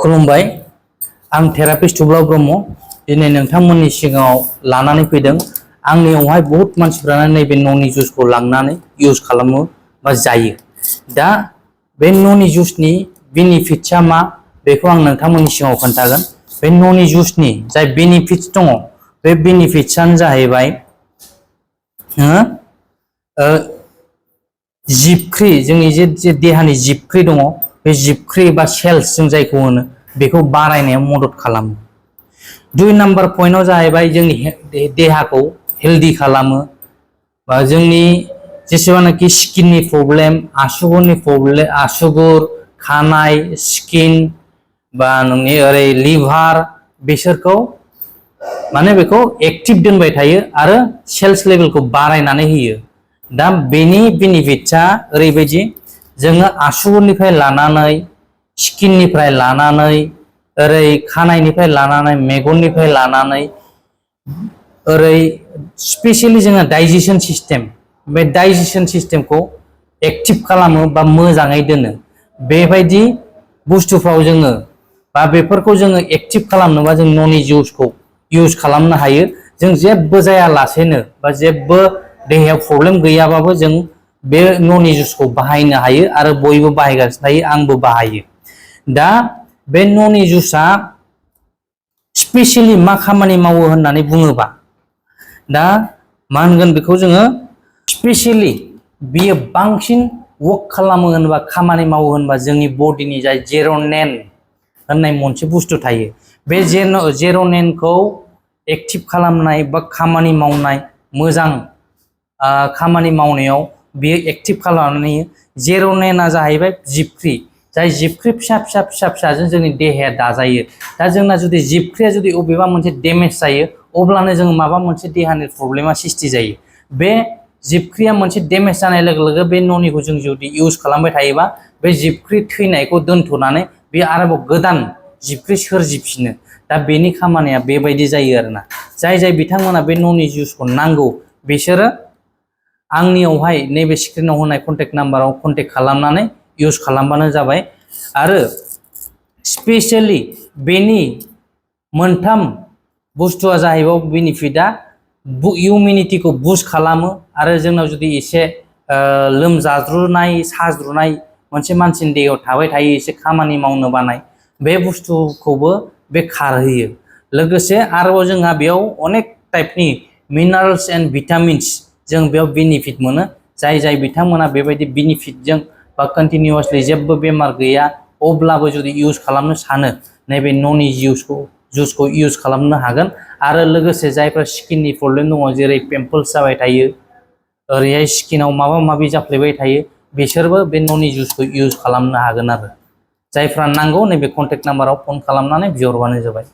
खुलुमबाय आं थेरापिस्ट थुब्ला ब्रह्म दिनै नोंथांमोननि सिगाङाव लानानै फैदों आंनियावहाय बहुत मानसिफ्रानो नैबे ननि जुसखौ लांनानै इउज खालामो बा जायो दा बे ननि जुसनि बेनिफिट्सआ मा बेखौ आं नोंथांमोननि सिगाङाव खोन्थागोन बे ननि जुसनि जाय बेनिफिट्स दङ बे बेनिफिट्सआनो जाहैबाय जिबख्रि जोंनि जे देहानि जिबख्रि दङ बे जिबख्रि बा सेल्स जों जायखौ होनो बेखौ बारायनायाव मदद खालामो। 2 नाम्बार पइन्टआव जाहैबाय जोंनि देहाखौ हेल्दी खालामो बा जोंनि जेसेबांनाखि स्किननि प्रब्लेम आसुगुरनि प्रब्लेम आसुगुर खानाय स्किन बा नोंनि ओरै लिभार बिसोरखौ माने बेखौ एक्टिभ दोनबाय थायो आरो सेल्स लेभेलखौ बारायनानै होयो। दा बेनि बेनिफिट्सआ ओरैबायदि जोङो आसुगुरनिफ्राय लानानै स्किननिफ्राय लानानै ओरै खानायनिफ्राय लानानै मेगननिफ्राय लानानै ओरै स्पेशली जोङो डाइजेशन सिस्टेम बे डाइजेशन सिस्टेमखौ एक्टिभ खालामो बा मोजाङै दोनो बेबायदि बुस्थुफ्राव जोङो बा बेफोरखौ जोङो एक्टिभ खालामनोबा जों ननि जुसखौ इउज खालामनो हायो। जों जेबो जायालासेनो बा जेबो देहायाव प्रब्लेम गैयाबाबो जों बे ननि जुसखौ बाहायनो हायो आरो बयबो बाहायगासिनो थायो आंबो बाहायो। दा बे ननि जुसआ स्पेशली मा खामानि मावो होननानै बुङोबा दा मा होनगोन बेखौ जोङो स्पेशली बियो बांसिन वर्क खालामो होनबा खामानि मावो होनबा जोंनि बडिनि जाय जेर'नेन होननाय मोनसे बुस्थु थायो बे जेर'नेनखौ एक्टिभ खालामनाय बा खामानि मावनाय मोजां खामानि मावनायाव बियो एक्टिभ खालामनानै जेर'नेना जाहैबाय जिबख्रि जाय जिबख्रि फिसा फिसा फिसा फिसाजों जोंनि देहाया दाजायो। दा जोंना जुदि जिबख्रिया जुदि अबेबा मोनसे डेमेज जायो अब्लानो जों माबा मोनसे देहानि प्रब्लेमा सृष्टि जायो। बे जिबख्रिया मोनसे डेमेज जानाय लोगो लोगो बे ननिखौ जों जुदि इउज खालामबाय थायोबा बे जिबख्रि थैनायखौ दोनथ'नानै बे आरोबाव गोदान जिबख्रि सोरजिफिनो। दा बेनि खामानिया बेबायदि जायो आरोना जाय बिथांमोना बे ननि जुसखौ नांगौ बिसोरो आंनियावहाय नैबे स्क्रिनाव होनाय कन्टेक्ट नाम्बाराव कन्टेक्ट खालामनानै इउज खालामबानो जाबाय। आरो स्पेशली बेनि मोनथाम बुस्थुआ जाहैबाय बेनिफिटआ इमिउनिटिखौ बुस्ट खालामो आरो जोंनाव जुदि एसे लोमजाज्रुनाय साज्रुनाय मोनसे मानसिनि देहायाव थाबाय थायो एसे खामानि मावनो बानाय बे बुस्थुखौबो बे खारहोयो। लोगोसे आरोबाव जोंहा बेयाव अनेक टाइपनि मिनारेल्स एन्ड भिटामिन्स जों बेयाव बेनिफिट मोनो जाय बिथांमोना बेबायदि बेनिफिटजों बा कन्टिनिउआसलि जेबो बेमार गैया अब्लाबो जुदि इउज खालामनो सानो नैबे ननि जुसखौ इउज खालामनो हागोन। आरो लोगोसे जायफ्रा स्किननि प्रब्लेम दङ जेरै पिम्पल्स जाबाय थायो ओरैहाय स्किनाव माबा माबि जाफ्लेबाय थायो बिसोरबो बे ननि जुसखौ इउज खालामनो हागोन। आरो जायफ्रा नांगौ नैबे कन्टेक्ट नाम्बाराव फन खालामनानै बिहरबानो जाबाय।